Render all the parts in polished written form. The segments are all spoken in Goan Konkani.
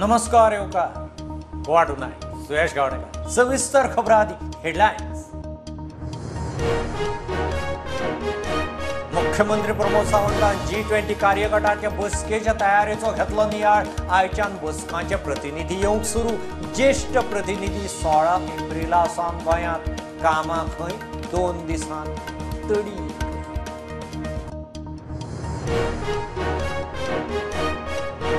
नमस्कार येवकार गोवा टुनायट सुयश गावडेकर. सविस्तर खबरां आदी हेडलायन्स. मुख्यमंत्री प्रमोद सावंतान G20 कार्यगटाचे बसकेच्या तयारेचो घेतलो नियाळ. आयच्यान बसकांचे प्रतिनिधी येवंक सुरू. ज्येष्ठ प्रतिनिधी 16 एप्रिला सावन गोंयांत. कामां खंय 2 दिसांत तडी.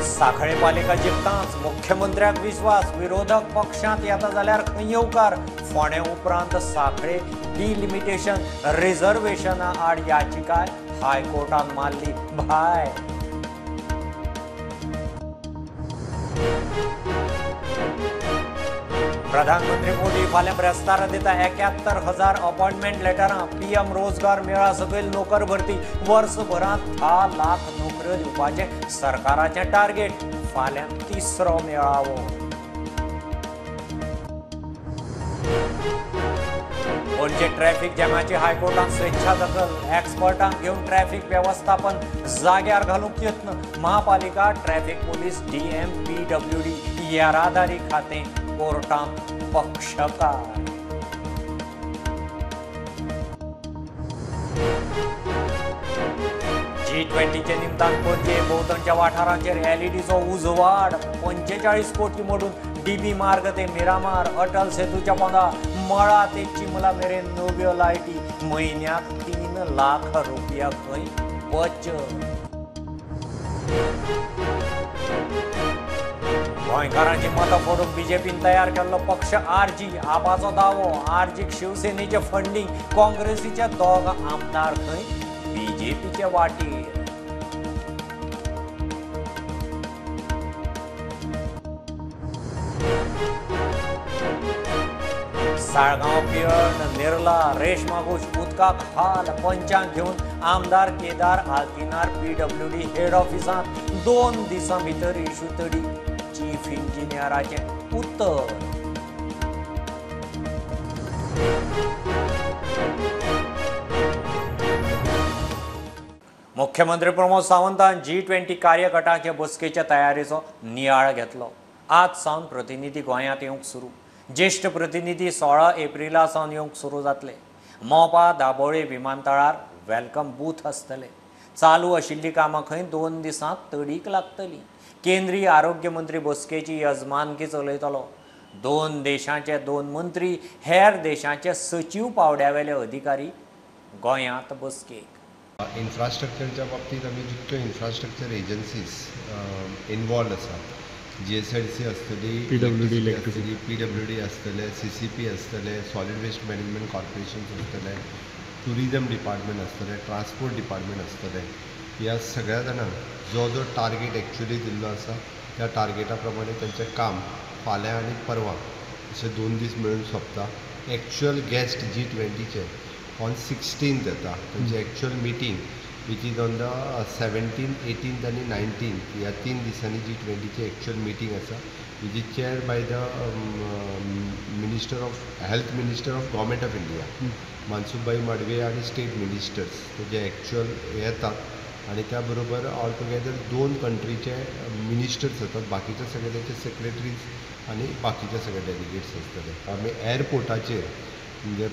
साखळे पालिका जिखतांच मुख्यमंत्र्याक विश्वास. विरोधक पक्षांत येता जाल्यार खंय येवकार. फोंडें उपरांत साखळे डिलिमिटेशन रिझर्वेशना आड याचिका हायकोर्टान मारली भायर. प्रधानमंत्री मोदी फाल्यां ब्रेस्तारा दिता 71,000 अपॉइंटमेंट लेटरां. पीएम रोजगार मेळा सकयल नोकर भरती. वर्सभरांत 10 लाख नोकऱ्यो दिवपाचें सरकाराचें टार्गेट. फाल्यां तिसरो मेळावो. पणजे ट्रॅफिक जॅमाची हायकोर्टान स्वेच्छा दखल. एक्सपर्टांक घेवन ट्रॅफिक वेवस्थापन जाग्यार घालूंक यत्न. महापालिका, ट्रॅफिक पोलीस, डीएम, पीडब्ल्यूडी येरादारी खातें कोर्टांत पक्षकार. G20चे निमतान पणजे भोंवतणच्या वाठारांचेर एलईडीचो उजवाड. 45 कोटी मोडून डीबी मार्ग ते मिरामार, अटल सेतूच्या पोंदा, मळा ते चिमला मेरेन नव्यो लायटी. म्हयन्याक 3 लाख रुपया खंय बचत. गोंयकारांची मतां फोडूंक बीजेपीन तयार केल्लो पक्ष आरजी. आपाचो दावो. आरजीक शिवसेनेचें फंडींग. काँग्रेसीचे 2 आमदार खंय बीजेपीचे वाटेर. साळगांव, पिळर्ण, निर्ला, रेशमागुश उदकाक हाल. पंचांक घेवन आमदार केदार आल्तिनार पीडब्ल्यूडी हेड ऑफिसांत. 2 दिसां भितर इशू तडी. चीफ इंजिनियराचें उत्तर. मुख्यमंत्री प्रमोद सावंतान G20 कार्यगटाचे बसकेच्या तयारेचो नियाळ घेतलो. आज सावन प्रतिनिधी गोंयांत येवंक सुरू. ज्येष्ठ प्रतिनिधी 16 एप्रिला सावन येवंक सुरू जातले. मोपा दाबोळे विमानतळार welcome booth आसतले. चालू आशिल्लीं कामां खंय 2 दिसांत तडीक लागतली. केंद्रीय आरोग्य मंत्री बसकेची यजमानकी चलयतलो. 2 देशांचे 2 मंत्री, हेर देशांचे सचीव पावड्यावेले अधिकारी गोंयांत बसकेक. इन्फ्रास्ट्रक्चरच्या बाबतीत आमी जितक्यो इन्फ्रास्ट्रक्चर एजन्सीज इनवॉल्व आसात, GSIDC आसतली, PWD आसतली, PWD आसतले, CCP आसतले, सॉलिड वेस्ट मॅनेजमेंट कॉर्पोरेशन्स आसतले, टुरिजम डिपार्टमेंट आसतले, ट्रान्सपोर्ट डिपार्टमेंट आसतले. ह्या सगळ्या जाणांक जो जो टार्गेट एक्चुअली दिल्लो आसा त्या टार्गेटा प्रमाणे तांचें काम फाल्यां आनी परवां अशे 2 दीस मेळून सोंपता. एक्चुअल गेस्ट G20चे ऑन 16th येता. तांची actual meeting which is on the 17th, 18th आनी 19th ह्या 3 दिसांनी G20ची एक्चुअल मिटींग आसा, which is chair by the minister of health, minister of government of India Mansukhbhai Mandaviya आनी स्टेट मिनिस्टर्स जे एक्चुअल येतात. आनी त्या बरोबर ऑल टुगेदर 2 कंट्रीचे मिनिस्टर्स येतात, बाकीचे सगळे तांचे सेक्रेटरीज आनी बाकीचे सगळे डेलिगेट्स आसतले. आमी एअरपोर्टाचेर म्हणजे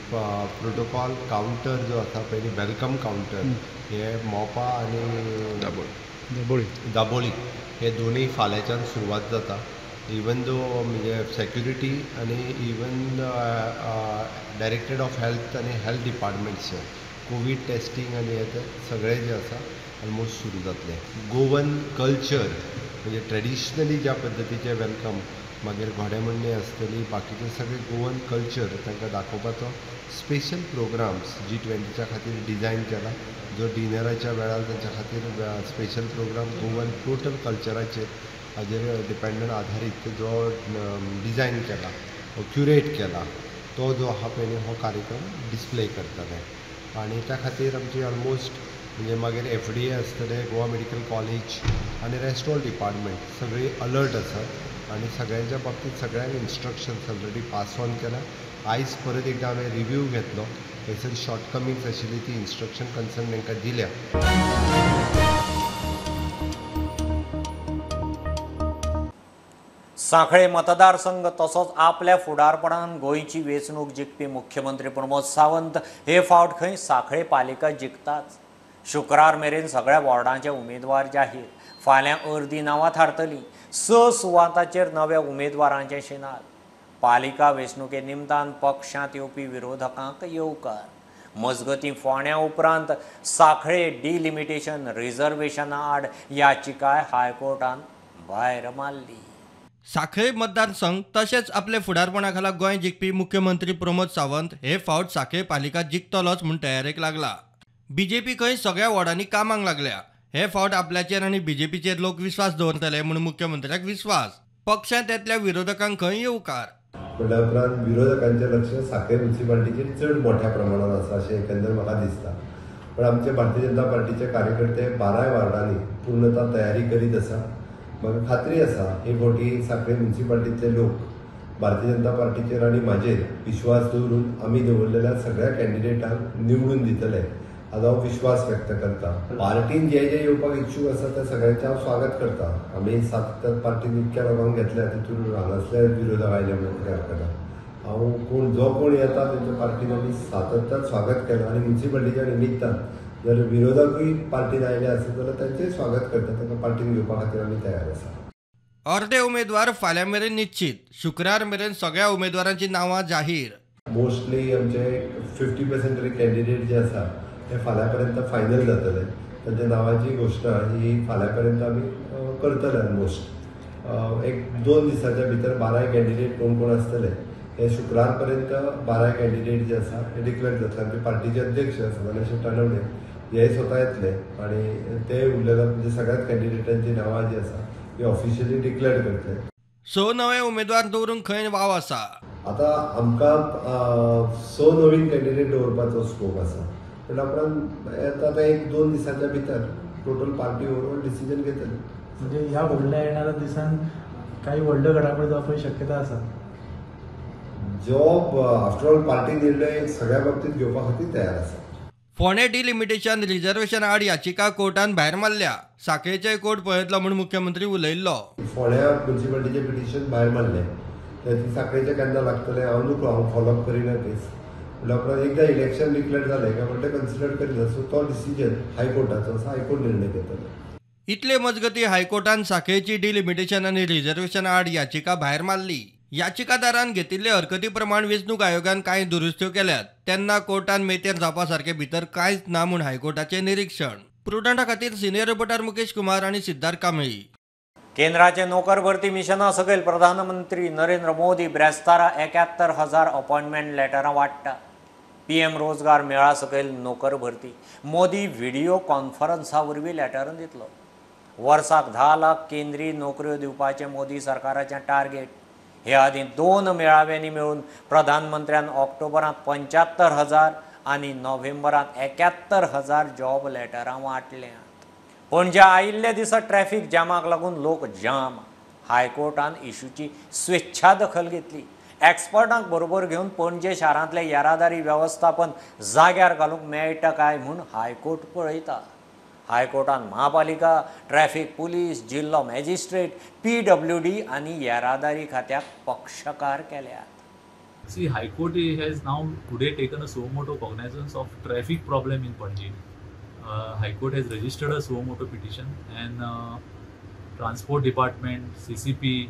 प्रोटोकॉल कावंटर जो आसा पयलीं welcome counter हे मोपा आनी दाबोळी हे दोनूय फाल्यांच्यान सुरवात जाता. इवन दो म्हणजे सेक्युरिटी आनी इवन डायरेक्टरेट ऑफ हेल्थ आनी हेल्थ डिपार्टमेंट्सचे कोवीड टेस्टींग आनी हे ते सगळें जें आसा ऑलमोस्ट सुरू जातलें. गोवन कल्चर म्हणजे ट्रेडिशनली ज्या पद्दतीचें welcome, मागीर घोडेमोडणी आसतली, बाकीचे सगळे गोवन कल्चर तांकां दाखोवपाचो स्पेशल प्रोग्राम्स G20च्या खातीर डिजायन केला, जो डिनराच्या वेळार तांच्या खातीर स्पेशल प्रोग्राम गोवन टोटल कल्चराचेर हाजेर डिपेंडंट आधारीत जो डिजायन केला, क्युरेट केला, तो जो आहा पळय न्ही हो कार्यक्रम डिस्प्ले करतले. आनी त्या खातीर आमची ऑलमोस्ट म्हणजे मागीर FDA आसतले, गोवा मेडिकल कॉलेज आनी रेस्ट ऑल डिपार्टमेंट सगळीं अलर्ट आसात आनी सगळ्यांच्या बाबतीत सगळ्यांक इन्स्ट्रक्शन्स ऑलरेडी पास ऑन केला. आयज परत एकदां हांवें रिव्यू घेतलो, थंयसर शॉर्टकमिंग्स आशिल्ली ती इन्स्ट्रक्शन कन्सर्न तांकां दिल्या. सांखळे मतदारसंघ तसोच आपल्या फुडारपणान गोंयची वेंचणूक जिखपी मुख्यमंत्री प्रमोद सावंत हे फावट खंय सांखळे पालिका जिखताच. शुक्रार मेरेन सगळ्या वॉर्डांचे उमेदवार जाहीर. फाल्यां अर्दी नांवां थारतलीं. 6 सुवातांचेर नव्या उमेदवारांचें शिनाल. पालिका वेंचणुके निमतान पक्षांत येवपी विरोधकांक येवकार. मजगतीं फोंड्या उपरांत सांखळे डिलिमिटेशन रिझर्वेशना आड याचिकाय हायकोर्टान भायर मारली. सांखळे मतदारसंघ तशेंच आपले फुडारपणा खाला गोंय जिखपी मुख्यमंत्री प्रमोद सावंत हे फावट सांखळे पालिका जिखतलोच म्हूण तयारेक लागला. बीजेपी खंय सगळ्या वॉर्डांनी कामाक लागल्या. हे फावट आपल्याचेर आनी बीजेपीचेर लोक विश्वास दवरतले म्हूण मुख्यमंत्र्याक विश्वास. पक्षांत येतल्या विरोधकांक खंय येवकार. म्हणल्या उपरांत विरोधकांचें लक्ष सांखळे म्युनिसिपालिटीचेर चड मोठ्या प्रमाणात आसा अशें एकंदर म्हाका दिसता. पण आमचे भारतीय जनता पार्टीचे कार्यकर्ते 12 वार्डांनी पूर्णता तयारी करीत आसा. म्हाका खात्री आसा हे फावटी सांखळे म्युनिसिपालिटींतले लोक भारतीय जनता पार्टीचेर आनी म्हाजेर विश्वास दवरून आमी दवरलेल्या सगळ्या कॅन्डिडेटांक निवडून दितले हाजो हांव विश्वास व्यक्त करता. पार्टीन जे जे येवपाक इच्छूक आसा त्या सगळ्यांचें हांव स्वागत करता. आमी सातत्यान पार्टीन इतक्या लोकांक घेतल्या तितून हांगासले विरोधक आयले म्हणून कितें हरकत. हांव कोण जो कोण येता तेंच्या पार्टीन आमी सातत्यान स्वागत केलां आनी म्युनिसिपालिटीच्या निमित्तान जर विरोधकूय पार्टीन आयले आसत जाल्यार तांचें स्वागत करता. तांकां पार्टीन घेवपा खातीर आमी तयार आसा. अर्दे उमेदवार फाल्यां मेरेन निश्चित. शुक्रार मेरेन सगळ्या उमेदवारांची नांवां जाहीर. मोस्टली आमचे 50% तरी कॅन्डिडेट जे आसा ते फाल्यां पर्यंत फायनल जातले. तांच्या नांवाची घोशणा ही फाल्यां पर्यंत आमी करतले. ऑलमोस्ट 1-2 दिसाच्या भितर 12 कॅन्डिडेट कोण कोण आसतले हे शुक्रार पर्यंत 12 कॅन्डिडेट जे आसा हे डिक्लेअर जातले. आमचे पार्टीचे अध्यक्ष सदानंद शेट तानवडे हे स्वता येतले आनी ते उरलेल्या म्हणजे सगळ्याच कॅन्डिडेटांची नांवां जी आसा ती ऑफिशियली डिक्लेअर करतले. 6 नवे उमेदवार दवरूंक खंय वाव आसा. आतां आमकां 6 नवीन कॅन्डिडेट दवरपाचो स्कोप आसा. पण उपरांत आतां 1-2 दिसांच्या भितर टोटल पार्टी ओवरऑल डिसिजन घेतले. म्हणजे ह्या फुडल्या येणाऱ्या दिसान काही व्हडल्यो घडामोडी जावपाची शक्यता आसा. जॉब आफ्टर ऑल पार्टी निर्णय सगळ्या बाबतीत घेवपा खातीर तयार आसा. फोंडें डिलिमिटेशन रिझर्वेशन आड याचिका कोर्टान भायर मारल्या. सांखळेचें कोर्ट पळयतलो म्हूण मुख्यमंत्री उलयल्लो. फोंड्या म्युनिसिपालिटीचें पिटिशन भायर मारलें ते सांखळेचें केन्ना लागतलें हांव नको, हांव फॉलोअप करिना केस. म्हणल्या उपरांत एकदां इलेक्शन डिक्लेअर जालें काय म्हणटा कन्सिडर करिना. सो तो डिसिजन हायकोर्टाचो आसा, हायकोर्ट निर्णय घेतलो. इतले मजगती हायकोर्टान सांखळेची डिलिमिटेशन आनी रिझर्वेशन आड याचिका भायर मारली. याचिकादारान घेतिल्ले हरकती प्रमाण वेंचणूक आयोगान कांय दुरुस्त्यो केल्यात. तेन्ना कोर्टान मेतेर जावपा सारके भितर कांयच ना म्हूण हायकोर्टाचें निरीक्षण. प्रुडंटा खातीर सिनियर रिपोर्टर मुकेश कुमार आनी सिद्धार्थ कांबळी. केंद्राचे नोकर भरती मिशना सकयल प्रधानमंत्री नरेंद्र मोदी ब्रेस्तारा 71,000 अपॉइंटमेंट लेटरां वांट्टा. पीएम रोजगार मेळा सकयल नोकर भरती मोदी व्हिडिओ कॉन्फरन्सा वरवीं लेटरां दितलो. वर्साक 10 लाख केंद्रीय नोकऱ्यो दिवपाचें मोदी सरकाराचें टार्गेट. हे आदीं 2 मेळाव्यांनी मेळून प्रधानमंत्र्यान ऑक्टोबरांत 75,000 आनी नोव्हेंबरांत 71,000 जॉब लेटरां वांटल्यांत. पणजे आयिल्ल्या दिसा ट्रॅफिक जामाक लागून लोक जाम. हायकोर्टान इशूची स्वेच्छा दखल घेतली. एक्सपर्टांक बरोबर घेवन पणजे शारांतले येरादारी वेवस्थापन जाग्यार घालूंक मेळटा काय म्हूण हायकोर्ट पळयता. हायकोर्टान महापालिका, ट्रॅफिक पुलीस, जिल्लो मॅजिस्ट्रेट, PWD आनी येरादारी खात्याक पक्षकार केल्यात. See, High Court has now today taken a suo motu cognizance of traffic problem in Panaji. High Court has registered a suo motu petition and Transport Department, CCP,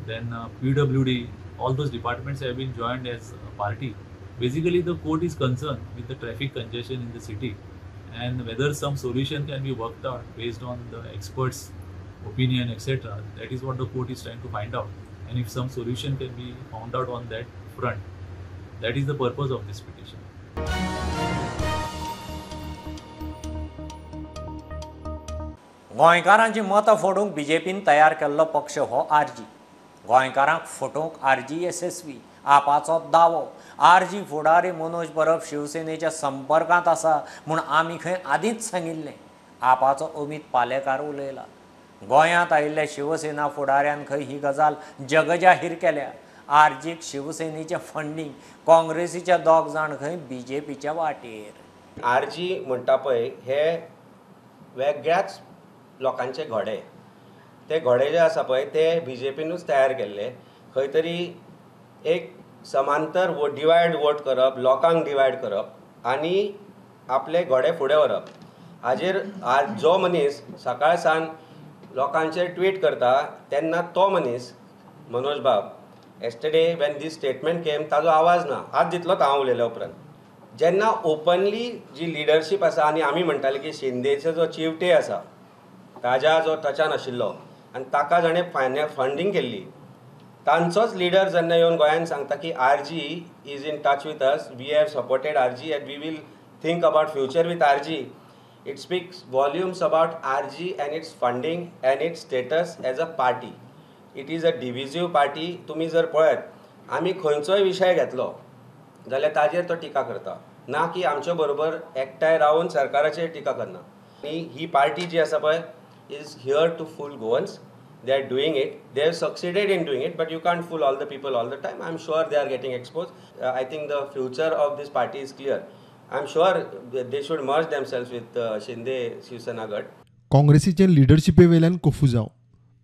then PWD, all those departments have been joined as a party. Basically, the court is concerned with the traffic congestion in the city and whether some solution can be worked out based on the experts' opinion, etc. That is what the court is trying to find out. And if some solution can be found out on that front, that is the purpose of this petition. गोंयकारांची मतां फोडूंक बीजेपीन तयार केल्लो पक्ष हो आरजी. गोंयकारांक फटोवंक आरजी येसस्वी आपाचो दावो. आरजी फुडारी मनोज परब शिवसेनेच्या संपर्कांत आसा म्हूण आमी खंय आदींच सांगिल्लें. आपाचो अमित पालेकार उलयला. गोंयांत आयिल्ल्या शिवसेना फुडाऱ्यान खंय ही गजाल जगजाहीर केल्या. आरजीक शिवसेनेचें फंडींग, काँग्रेसीच्या दोग जाण खंय बीजेपीच्या वाटेर. आरजी म्हणटा पळय हे वेगळ्याच लोकांचे घोडे, ते घोडे जे आसा पळय ते बीजेपीनूच तयार केल्ले. खंय तरी एक समांतर डिवायड वोट करप, लोकांक डिवायड करप आनी आपले घोडे फुडें व्हरप. हाजेर आज जो मनीस सकाळ सान लोकांचेर ट्वीट करता तेन्ना तो मनीस मनोज बाब yesterday when this statement came ताजो आवाज ना. आज दितलोच हांव उलयल्या उपरांत. जेन्ना ओपनली जी लिडरशीप आसा आनी आमी म्हणटाले की शिंदेचो जो चिवटे आसा ताज्या जो टचान आशिल्लो आनी ताका जाणें फंडींग केल्ली तांचोच लिडर जेन्ना येवन गोंयान सांगता की RG is in touch with us, we have supported RG and we will think about future with RG, it speaks volumes about RG and its funding and its status as a party. It is a divisive party. तुमी जर पळयत आमी खंयचोय विशय घेतलो जाल्यार ताजेर तो टिका करता, ना की आमचे बरोबर एकठांय रावन सरकाराचेर टिका करना. आनी ही पार्टी जी आसा पळय is here to fool Goans. They are doing it, they have succeeded in doing it, but you can't fool all the people all the time. I am sure they are getting expose. I think the future of this party is clear. I am sure they should merge themselves with Shinde Shiv Sena गट. काँग्रेसीचे लिडरशिपे वयल्यान कोफुजांव,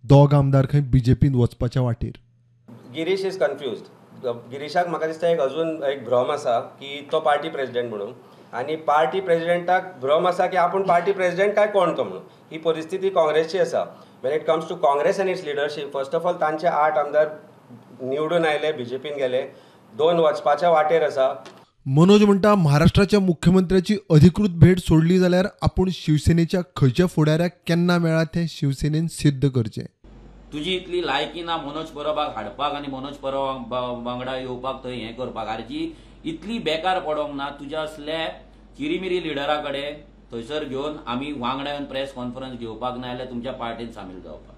दोग आमदार खंय बीजेपीन वचपाच्या वाटेर. Girish is confused. गिरीशाक म्हाका दिसता एक अजून एक भ्रम आसा की तो पार्टी प्रेजिडेंट म्हणून, आनी पार्टी प्रेजिडेंटाक भ्रम आसा की आपूण पार्टी प्रेजिडेंट काय कोण तो म्हणून. ही परिस्थिती काँग्रेसची आसा. When it comes to Congress and its leadership, first of all तांचे 8 आमदार निवडून आयले, बीजेपीन गेले, 2 वचपाच्या वाटेर आसा. मनोज म्हणटा महाराष्ट्राच्या मुख्यमंत्र्याची अधिकृत भेट सोडली जाल्यार आपूण शिवसेनेच्या खंयच्या फुडाऱ्याक केन्ना मेळ्ळा तें शिवसेनेन सिद्ध करचें. तुजी इतली लायकी ना मनोज परबाक हाडपाक आनी मनोज परब वांगडा येवपाक थंय हें करपाक. आरजी इतली बेकार पडोंक ना तुज्या असले चिरीमिरी लिडरा कडेन थंयसर घेवन आमी वांगडा येवन प्रेस कॉन्फरन्स घेवपाक ना जाल्यार तुमच्या पार्टीन सामील जावपाक.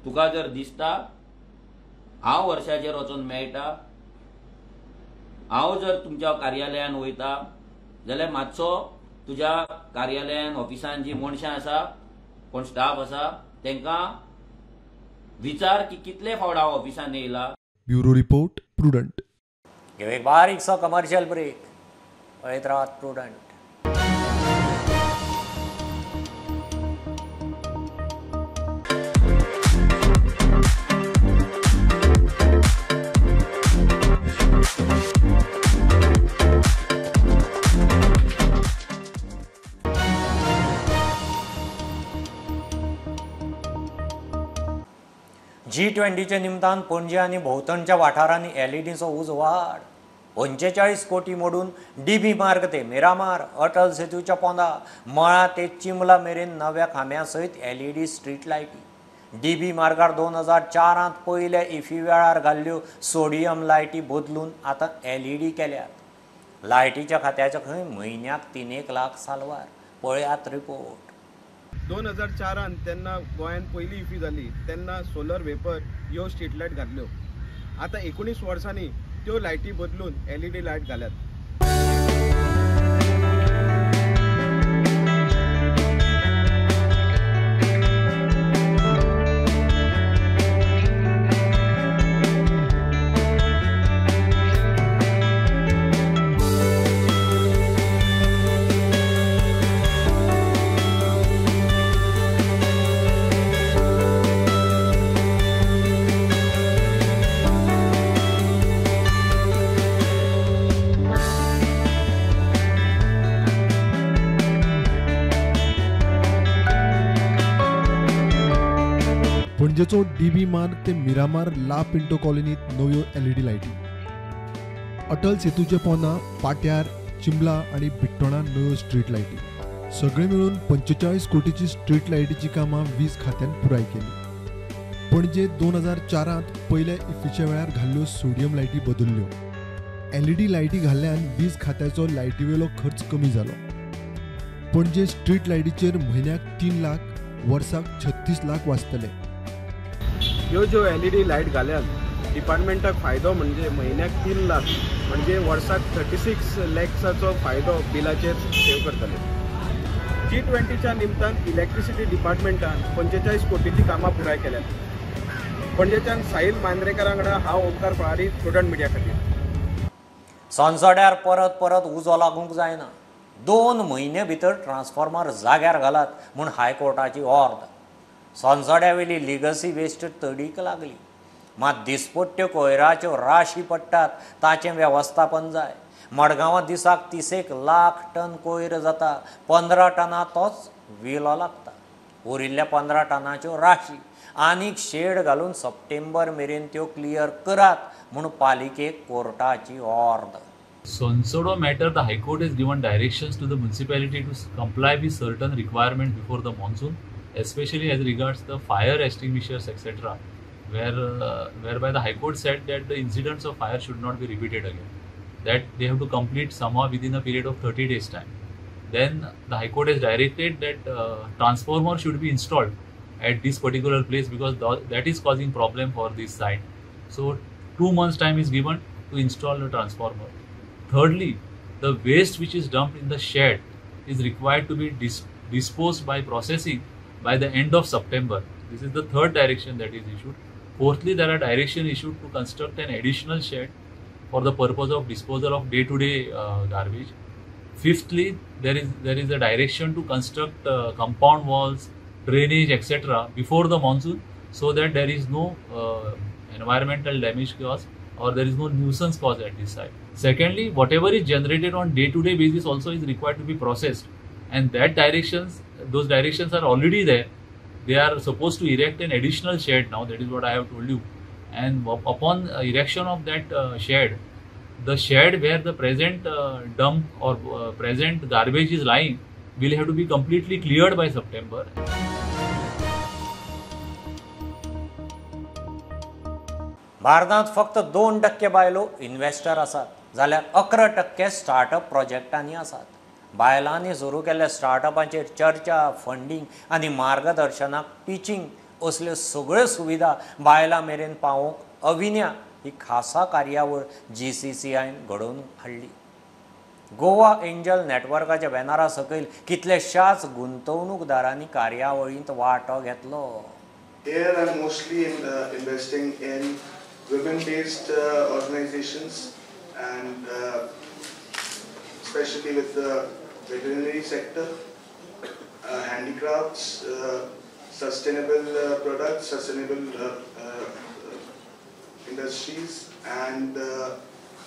तुका जर दिसता हांव वर्षाचेर वचून मेळटा, हांव जर तुमच्या कार्यालयान वयता जाल्यार मातसो तुज्या कार्यालयान ऑफिसान जी मनशां आसा, कोण स्टाफ आसा तांकां विचार की कितले फावट हांव ऑफिसान येयला. Bureau report, Prudent. घेऊ एक बारीकसो कमर्शियल ब्रेक. पळयत रावात प्रुडंट. जी20च्या निमतान पणजे आनी भोंवतणच्या वाठारांनी एलईडीचो उजवाड. 45 कोटी मोडून डीबी मार्ग ते मिरामार, अटल सेतूच्या पोंदा, मळा ते चिमला मेरेन नव्या खांब्या सयत एलईडी स्ट्रीट लायटी. डीबी मार्गार 2004 पयल्या इफी वेळार घाल्ल्यो सोडियम लायटी बदलून आतां एलईडी केल्यात. लायटीच्या खात्याच्या खंय म्हयन्याक 3 लाख सालवार. पळयात रिपोर्ट. 2004 तेन्ना गोंयांत पयली इफी जाली तेन्ना सोलर वेपर ह्यो स्ट्रीट लायट घातल्यो. आतां 19 वर्सांनी त्यो लायटी बदलून एलईडी लायट घाल्यात. पणजेचो डीबी मार्ग ते मिरामार ला पिंटो कॉलनीत नव्यो एलईडी लायटी. अटल सेतूचे पोंदा, पाट्यार, चिंबला आनी बिट्टोणा नव्यो स्ट्रीट लायटी. सगळे मेळून 45 कोटीची स्ट्रीट लायटीची कामां वीज खात्यान पुराय केली. पणजे 2004 पयल्या इफीच्या वेळार घाल्ल्यो सोडियम लायटी बदल्ल्यो. एलईडी लायटी घाल्ल्यान वीज खात्याचो लायटीवेलो खर्च कमी जालो. पणजे स्ट्रीट लायटीचेर म्हयन्याक 3 लाख, वर्साक 36 लाख वाचतले. ह्यो ज्यो एलईडी लायट घाल्यान डिपार्टमेंटाक फायदो म्हणजे म्हयन्याक 3 लाख म्हणजे वर्साक 36 लॅक्साचो फायदो बिलाचेर सेव करतले. जी20च्या निमतान इलेक्ट्रिसिटी डिपार्टमेंटान 45 कोटीची कामां पुराय केल्यात. पणजेच्यान साहिल मांद्रेकरा वांगडा हांव ओमकार फळारी, प्रुडंट मिडिया खातीर. सोनसड्यार परत परत उजो लागूंक जायना. 2 म्हयने भितर ट्रान्सफॉर्मर जाग्यार घालात म्हूण हायकोर्टाची ऑर्द. सोनसड्यावेली लिगसी वेस्ट तडीक लागली. मात दिसपट्ट्यो कोयराच्यो राशी पडटात ताचें वेवस्थापन जाय. मडगांवां दिसाक 30 लाख टन कोयर जाता. 15 टनां तोच विलो लागता. उरिल्ल्या 15 टनाच्यो राशी आनीक शेड घालून सप्टेंबर मेरेन त्यो क्लियर करात म्हूण पालिकेक कोर्टाची ऑर्द. Sonsodo matter, the High Court has given directions to the municipality to comply with certain requirements before the monsoon, especially as regards the fire extinguishers, etc., whereby the High Court said that the incidents of fire should not be repeated again, that they have to complete somehow within a period of 30 days time. Then the High Court has directed that transformer should be installed at this particular place because that is causing problem for this site. So 2 months time is given to install the transformer. Thirdly, the waste which is dumped in the shed is required to be disposed by processing by the end of September. This is the third direction that is issued. Fourthly, there are directions issued to construct an additional shed for the purpose of disposal of day-to-day garbage. Fifthly, there is a direction to construct compound walls, drainage, etc. before the monsoon, so that there is no environmental damage caused or there is no nuisance caused at this site. Secondly, whatever is generated on day-to-day basis also is required to be processed, and that those directions are already there. They are supposed to erect an additional shed now, that is what I have told you. And upon erection of that shed, the shed where the present dump or present garbage is lying will have to be completely cleared by September. भारतांत फक्त 2% बायलो इन्व्हेस्टर आसात जाल्यार 11% स्टार्टअप प्रोजेक्टांनी आसात. बायलांनी सुरू केल्ल्या स्टार्टअपांचेर चर्चा, फंडींग आनी मार्गदर्शनाक पिचींग असल्यो सगळ्यो सुविधा बायलां मेरेन पावोवंक अविन्या ही खासा कार्यावळ GCCIन घडोवन हाडली. गोवा एंजल नेटवर्काच्या बॅनरा सकयल कितल्याशाच गुंतवणूकदारांनी कार्यावळींत वांटो घेतलो. Here I'm mostly investing in women-based organizations and especially with the veterinary sector, handicrafts, sustainable products, sustainable industries and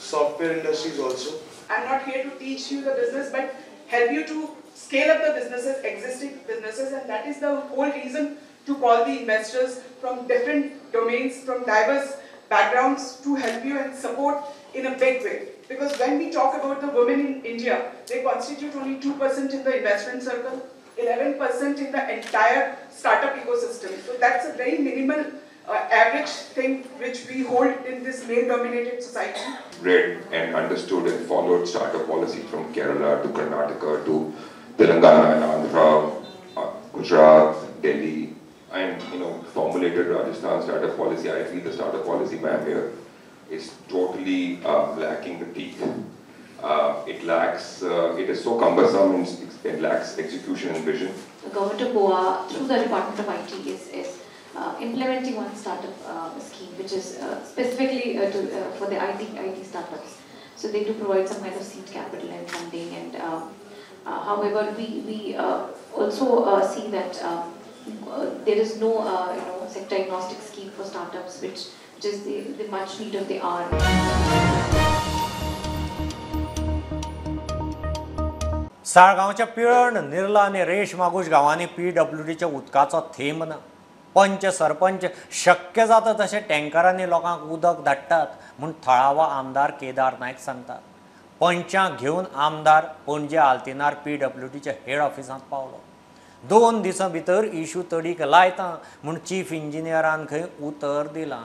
software industries also. I'm not here to teach you the business, but help you to scale up the businesses, existing businesses, and that is the whole reason to call the investors from different domains, from diverse backgrounds to help you and support in a big way. Because when we talk about the women in India, they constitute only 2% in the investment circle, 11% in the entire startup ecosystem. So that's a very minimal average thing which we hold in this male-dominated society. Read and understood and followed startup policy from Kerala to Karnataka to Telangana and Andhra, Gujarat, Delhi, and formulated Rajasthan startup policy. I feel the startup policy map here is totally lacking the teeth. It lacks, it is so cumbersome and it lacks execution and vision. The government of Goa, through the Department of IT, is implementing one startup scheme, which is specifically for the IT startups. So they do provide some kind of seed capital and funding. And however, we also see that there is no sector agnostic scheme for startups, which is the much need of the hour. साळगांवच्या पिळर्ण, निर्ला आनी रेश मागूश गांवांनी PWDच्या उदकाचो थेंब ना. पंच सरपंच शक्य जाता तशें टँकरांनी लोकांक उदक धाडटात म्हूण थळावा आमदार केदार नायक सांगतात. पंचांक घेवन आमदार पणजे आल्तिनार PWDच्या हेड ऑफिसांत पावलो. 2 दिसां भितर इशू तडीक लायता म्हूण चीफ इंजिनियरान खंय उतर दिलां.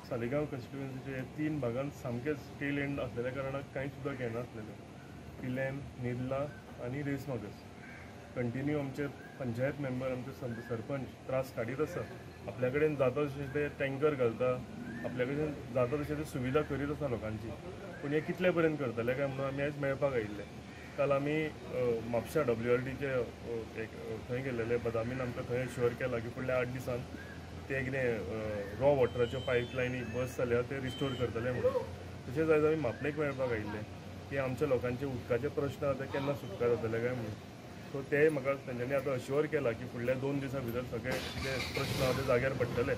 सालिगांव कॉन्स्टिट्युएन्सीचे 3 भागांत सामकेच टेल एंड आसलेल्या कारणान कांयच उदक येनासलेलें. पिलेम, निर्ला आनी रेस मागस कंटिन्यू आमचे पंचायत मेंबर, आमचे सरपंच त्रास काडीत आसा. आपल्या कडेन जाता तशें ते टँकर घालता, आपल्या कडेन जाता तशें ते सुविधा करीत आसा लोकांची. पूण हे कितले पर्यंत करतले काय म्हणून आमी आयज मेळपाक आयिल्ले. काल आमी म्हापशा WRDचे एक थंय गेल्लेले, बदामीन आमकां थंय एश्युअर केला की फुडल्या 8 दिसान ते कितें रॉ वॉटराच्यो पायपलायनी बस जाल्या ते रिस्टोर करतले म्हणून. तशेंच आयज आमी म्हापणेक मेळपाक आयिल्ले की आमच्या लोकांचे उदकाचे प्रश्न आतां केन्ना सुटका जातले काय म्हणून. सो ते म्हाका तेंच्यांनी आतां अश्योर केला की फुडल्या 2 दिसां भितर सगळे जे प्रश्न आहा ते जाग्यार पडटले.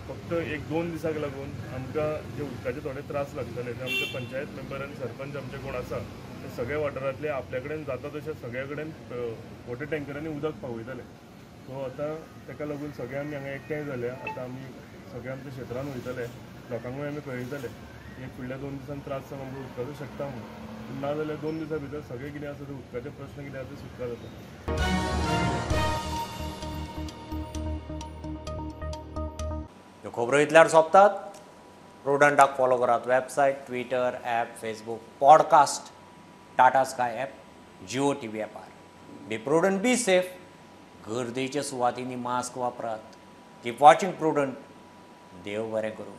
फक्त 1-2 दिसाक लागून आमकां जे उदकाचे थोडे त्रास लागतले ते आमचे पंचायत मेंबर आनी सरपंच आमचे कोण आसा ते सगळे वाठारांतले आपल्या कडेन जाता तशें सगळ्या कडेन वॉटर टँकरांनी उदक पावयतले. सो आतां ताका लागून सगळे आमी हांगा एकठांय जाल्या. आतां आमी सगळे आमच्या क्षेत्रान वयतले, लोकांकूय आमी कळयतले की फुडल्या 2 दिसान त्रास जावन आमकां उदकाचो शकता म्हणून. पूण ना जाल्यार 2 दिसां भितर सगळें कितें आसा ते उदकाचे प्रश्न कितें आसा ते सुटका जाता. ह्यो खबरो इतल्यार सोंपतात. प्रुडंटाक फॉलो करात website, Twitter, app, Facebook, podcast, Tata Sky app, Jio TV ॲपार. Be prudent, be safe. गर्देच्या सुवातींनी मास्क वापरात. Keep watching Prudent. देव बरें करूं.